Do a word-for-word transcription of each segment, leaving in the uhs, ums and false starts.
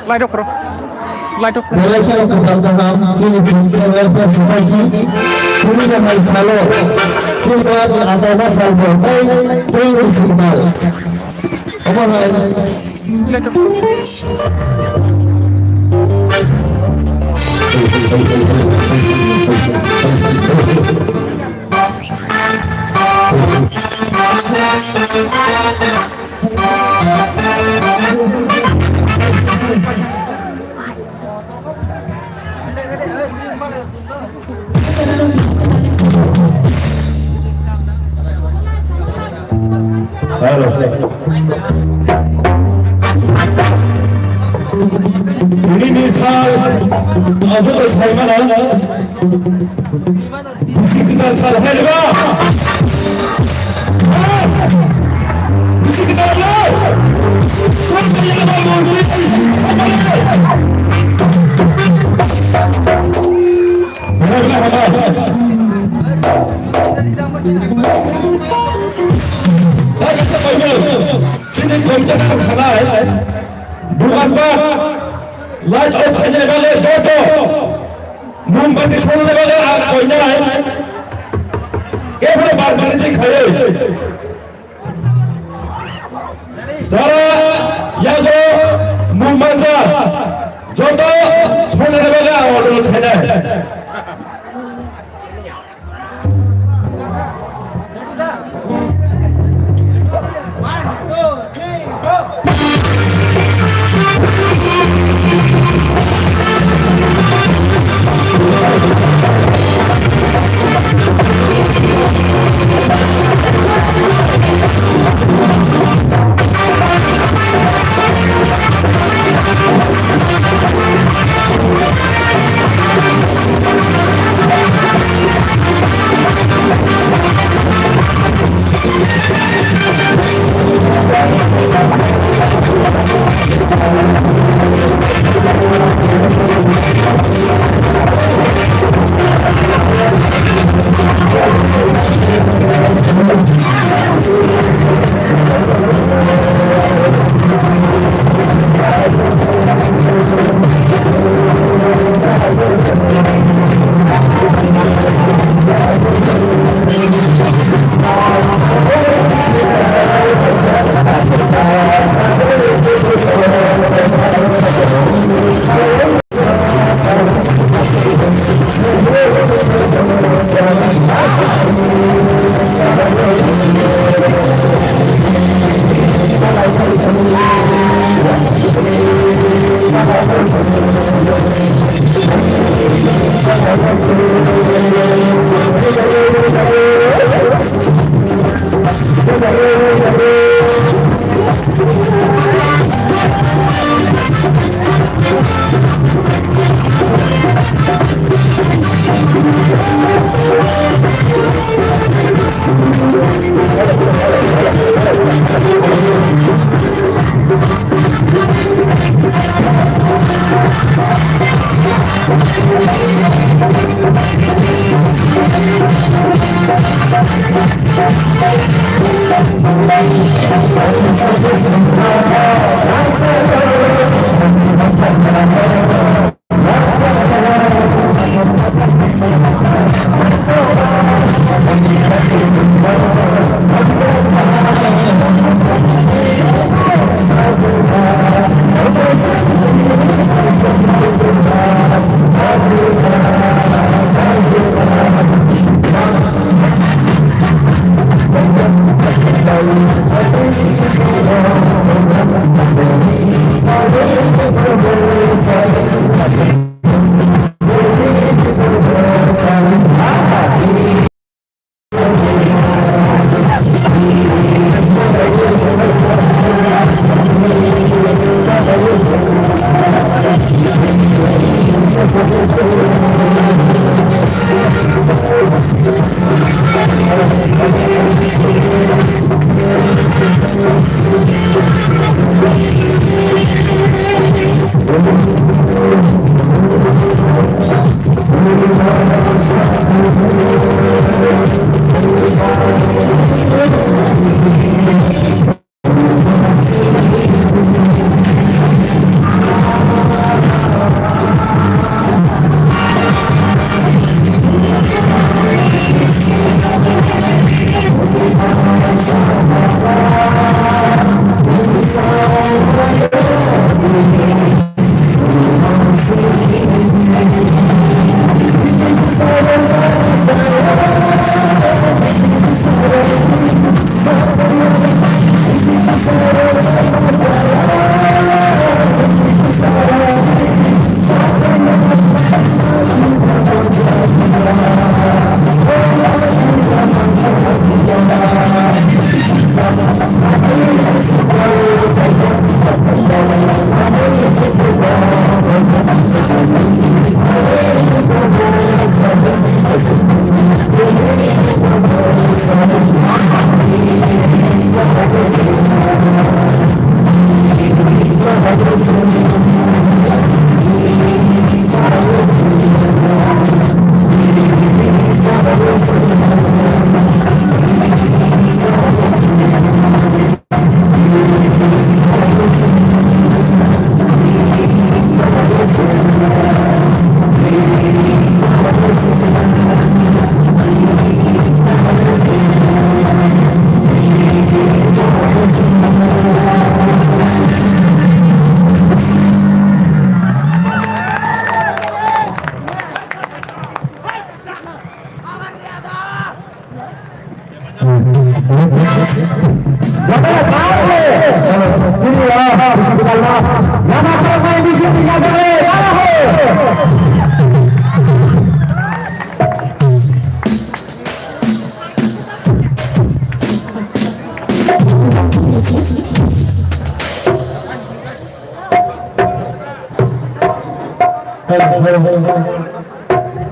Light off karo. Light off karo. Belai kheno kwtal kaham chini Bhumti Welfare Society. Chini janai salo chini ba ni achaima sal bo tei tei ni sal. Omo hai. Light off. Hello. Ini misal, aku terus bagaimana? Bisi kita salah, hai, Deba. Bisi kita salah. Chini koita na salai. Bukan ba. Light off khaina bagwi joto. Mombati solna bagwi a koinai. Kebro barbariti khayo. Jara yago mumbaja joto solna bagwi a order khainai.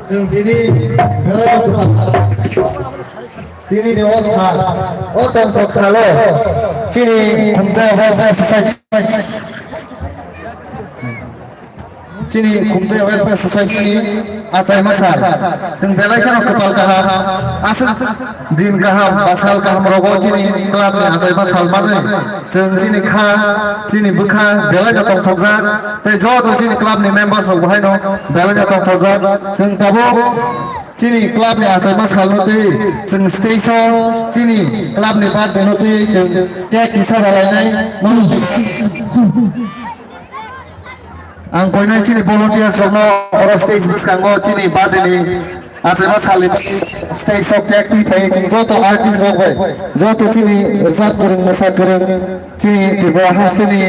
Chwng tini belai no kwtal. Tini ni o sal, o tongthok salo chini Khumthai Welfare Society, chini Khumthai Welfare Society ni achaima sal. Chwng belai kheno kwtal kaham. Aswk din kaham ba sal kaham rogo chini club ni achaima sal manwi chwng chini kha, chini bwkha belai no tongthokjak. Tei joto chini club ni members rok bo haino belai no tongthokjak. Chwng tabuk chini club ni achaima sal no twi chwng stage o chini club ni birthday no twi chwng cake kisa ralainai. Ang koinai chini volunteers rokno oro stage bwskango chini birthday ni achaima salni stage o cake twi phaiwi chini joto artist rok bai, joto chini rwchap kwrwng, mwsa kwrwng, chini Tripura hasteni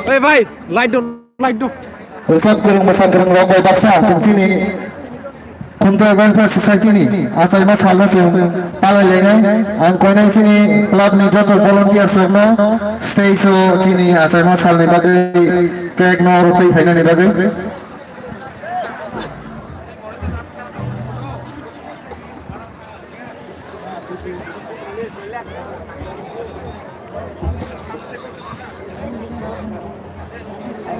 Hey bhai, light do, light do. Rwchap kwrwng, mwsa kwrwng rok bai baksa chwng chini Khumthai Welfare Society ni achaima salno chwng palai lainai. Ang koinai chini club ni joto volunteers rokno stage o chini achaima salni bagwi cake no rwtwi phainani bagwi.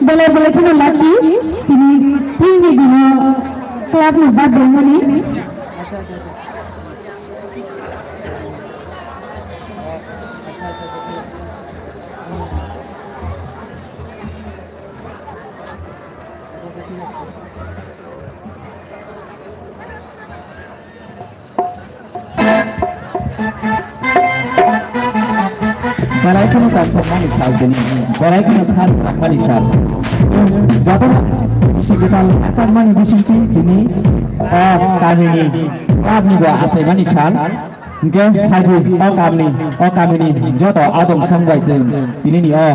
Belai belai kheno lucky, tini, tini dino club ni birthday mani. Belai kheno tongthokmani sal tini, belai kheno thani tongmani sal. Jotono bisi kwtal achakmani bisingtwi tini o kamini clubni bo achaimani sal. Hingke phaidi o kamini, o kamini joto adong song bai chwng tinini o.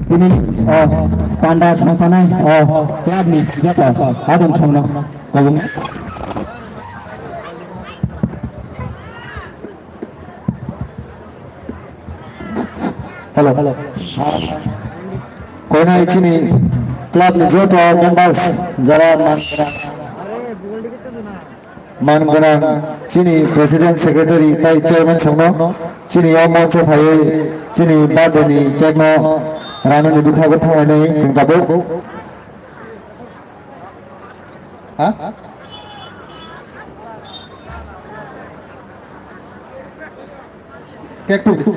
Tini, oh, panda songsanai, oh, club ni joto, adong songno, kobong. Hello. Hello. Koinai chini club ni joto members jara man gwnang, man gwnang chini president, secretary tai chairman songno chini o moncho phaiwi chini birthday ni cake no ranani bwkhago thanglainai chwng tabuk. Ha? Kek tu.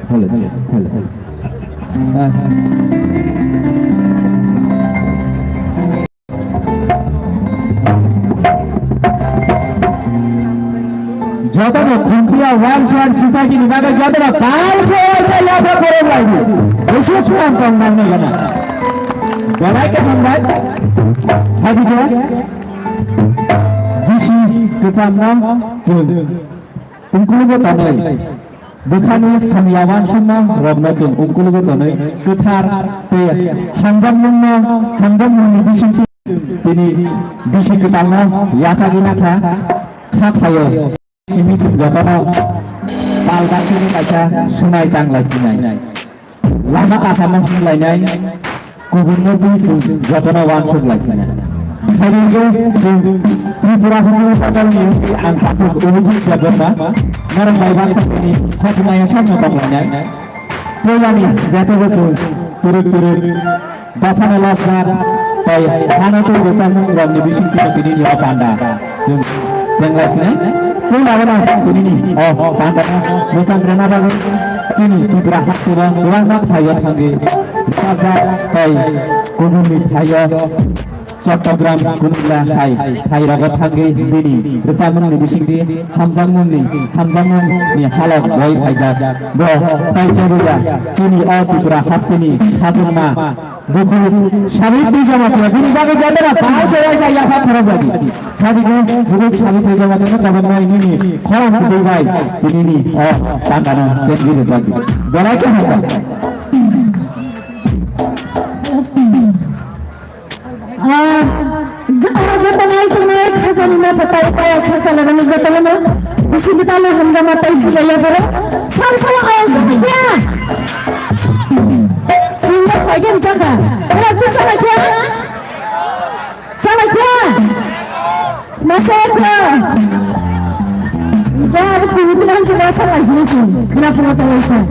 Hello, check. Hello. Ah. Jotono Khuntia Welfare Society ni bagwi jotono kal khe waisa yapha khorok lai di. Bisi chuan tong nang nai gana. Belai khe hambai. Hai di khe. Bisi kwcham no chwng. Ungkulugo tonwi, bwkhani hamya wansukma rokno chwng ungkulugo tonwi kwthar tei hamjakmungno, hamjakmungni bisingtwi tini bisi kwtalno yachagwi nakha, kha phaio. Simi chwng jotono pal gaksini kaisa swmai tang lai sinai. Lama kasamung himlainai, kubunno twi chwng jotono wansuk lai sinai. Khairokhe chwng Tripura Hwnwi Hotelni ang takhuk Abhijit Debbarma, norok bai baksa tini khajmaya sakno tonglainai. Puilani bethago chwng twrwk twrwk. Dophano lobjak tei hano twi rwchapmung rokni bisingtwi tini ni o panda chwng chengla sinai. Puila bono tini ni o panda rwchapgrana bagwi chini Tripura hasteo kwbangma thaio thangwi rwchapjak tei kubunni thaio Chottogram, Kumilla hai thairogo thangwi bini rwchapmungni bisingtwi hamjakmungni, hamjakmungni halok boi phaijak. Bo tei keboya chini o Tripura hasteni sajwkma Bukhuk Sabitri Jamatia, bini bagwi jotono pal khe waisa yapha khorok lai di. Sabitri, bukhuk Sabitri Jamatia no tabok nai nini khorang kwtwi bai, tinini o pandano chengwi rwjak di. Belai khe hambai. Ah, jotono tongnai khajani mapha tai paya sachalani jotono bisi bitalo hamjama tai sibaya boro. Sal sal ayang sala kya? Singa koi gen chaka. Era tu sala kya? Sala kya? Masa kya? Ya, aku kumitin aja masa lagi sih. Kenapa nggak tahu sih?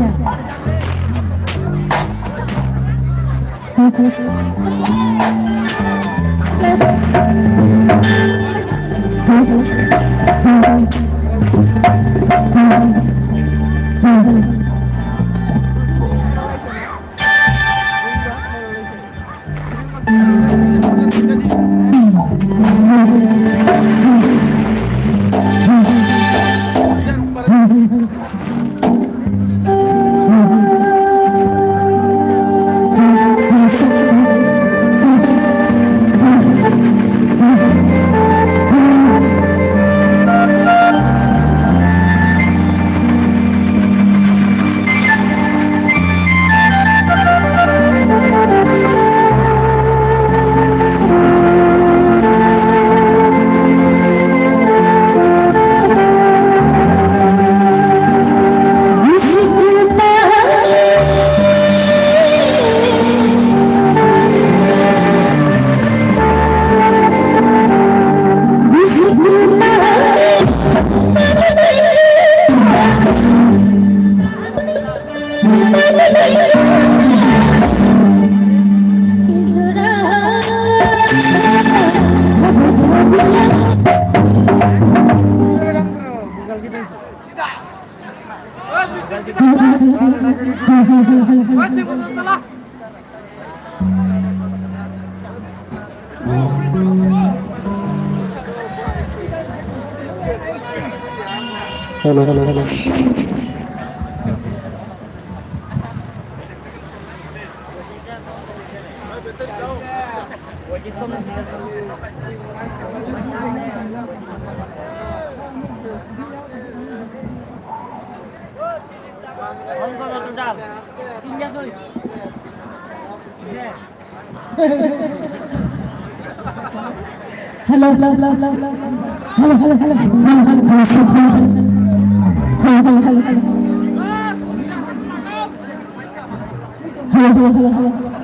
Hello, hello, hello. Hello, hello, hello, hello. Hello, hello, hello. Hello, hello, hello. Hello, hello, hello, hello. Hello, hello, hello, hello.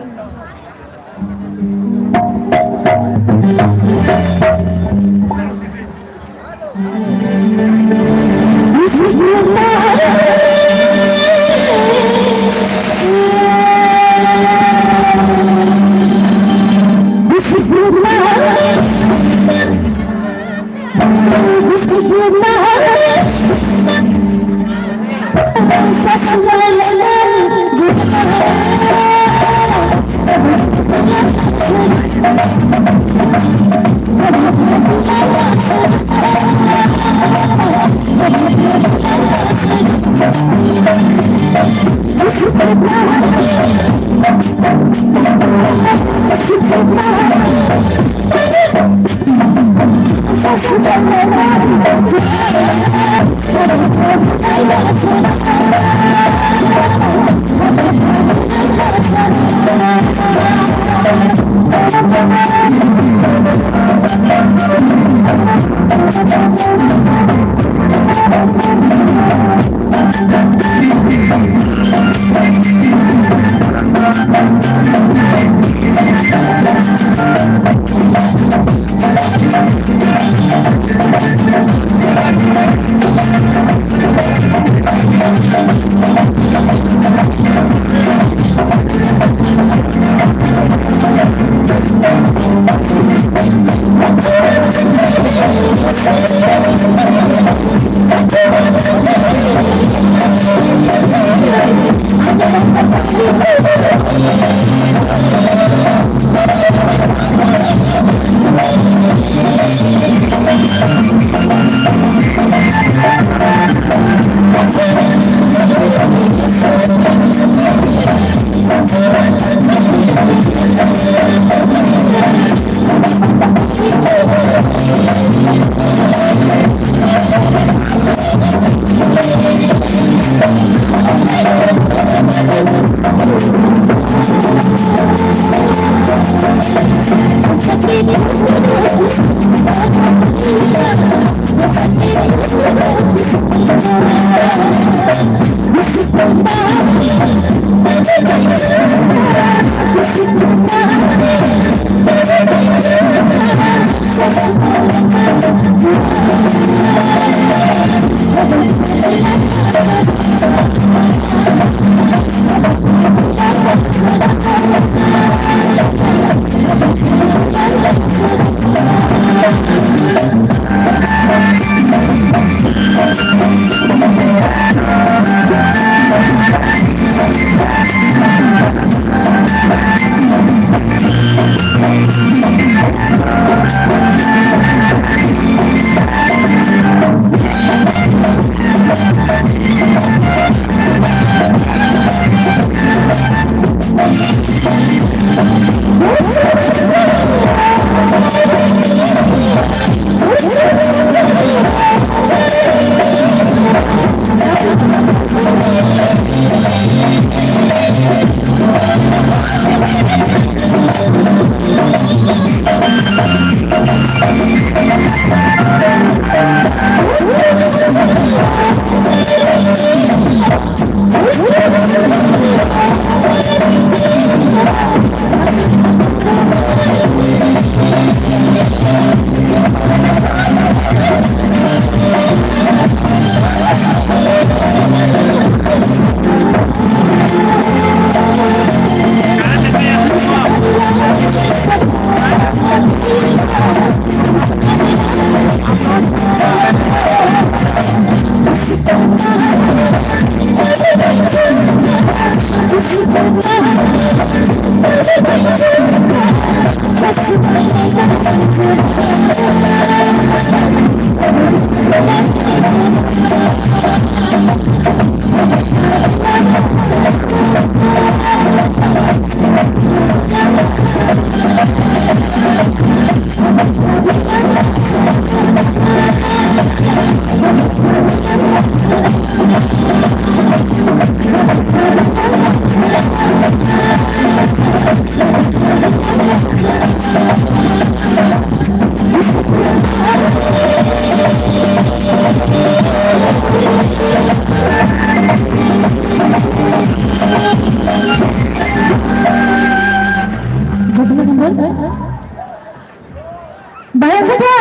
Bahai khe?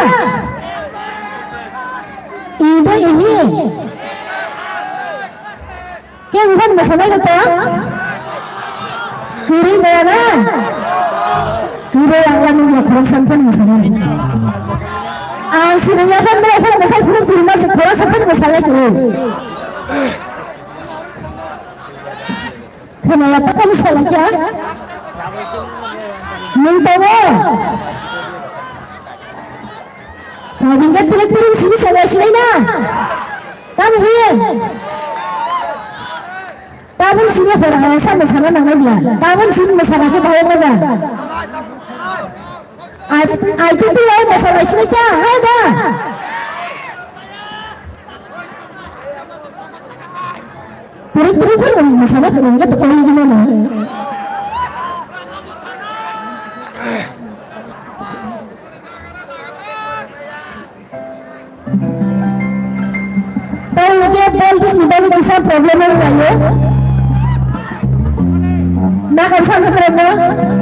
Ido ihi. Ke bukan masalai kata? Kiri bayana. Kiri yang lalu ya khorok sampan masalai. Ang sini ya kan berapa masalai kiri kiri masih khorok sampan masalai kiri. Khwnaya ta tamo salai kha? Nwng tongo? Tabuk khe twrwk twrwk simi salai sinai na? Tamo hiye? Tabuk simi hora hora sa mwsana nangnai bla. Tabuk simi mwsana khe bahai wngna ba. Ai, ai, tu, tu, ai, masa, masa, masa, hai, da. Puri, puri, puri, masa, masa, masa, masa, masa, masa. Tei hwnkhe politics ni bagwi kisa problem wng laio. Ma kaisa wngkha problem no?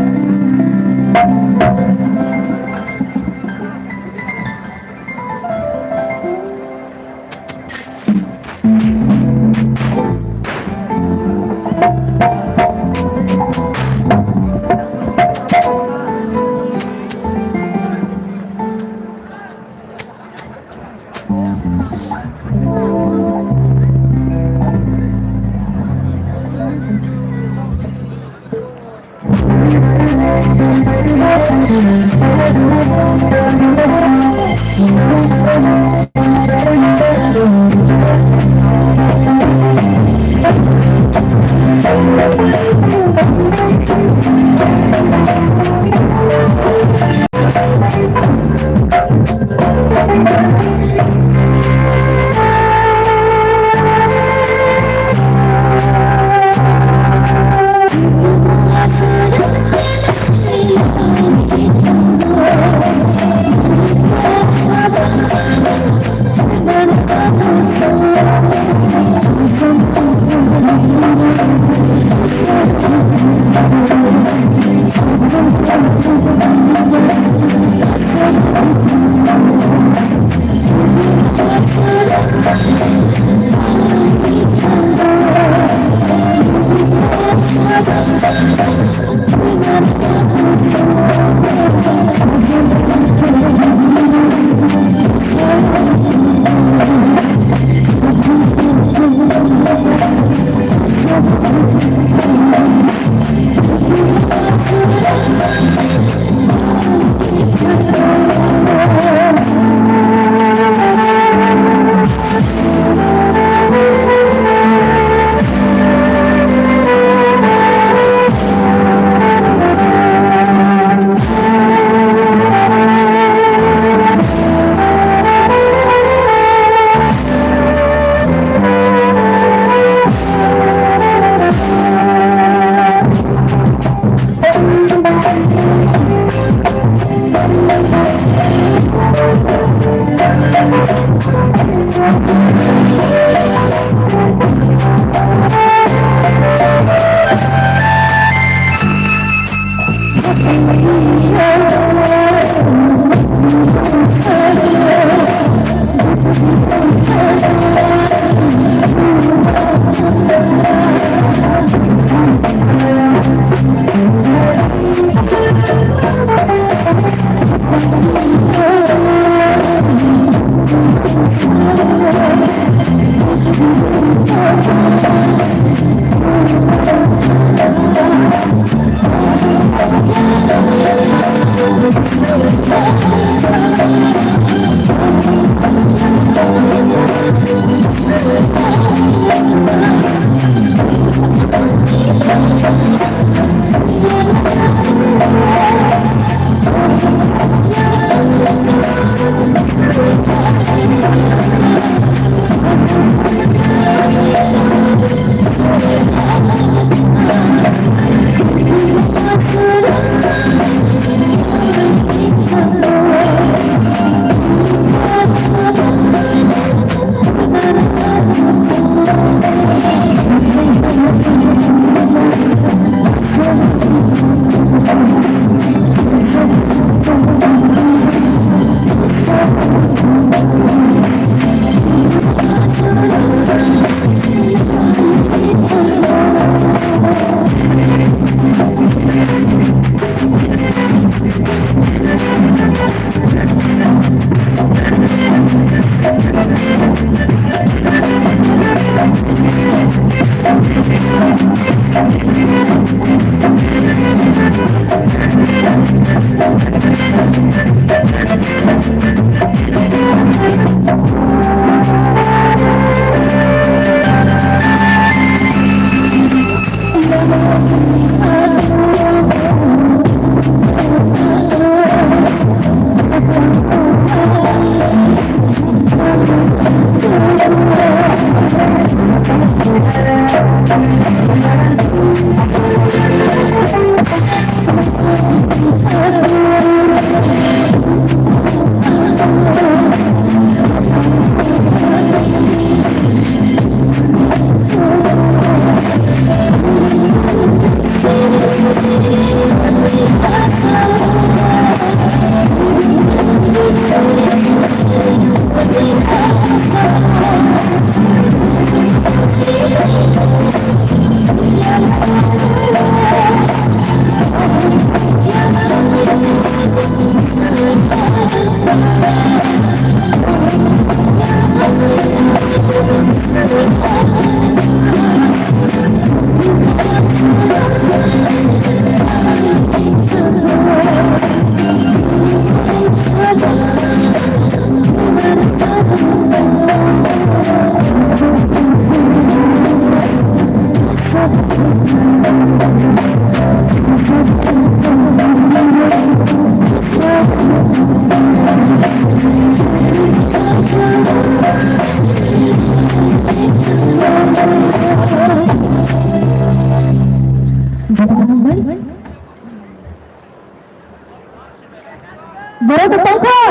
Borok tongkha.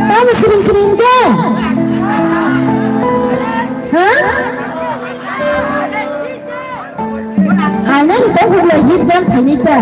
Tamo siring siring khe? Ha? Anani to hubla hit jam thani ta.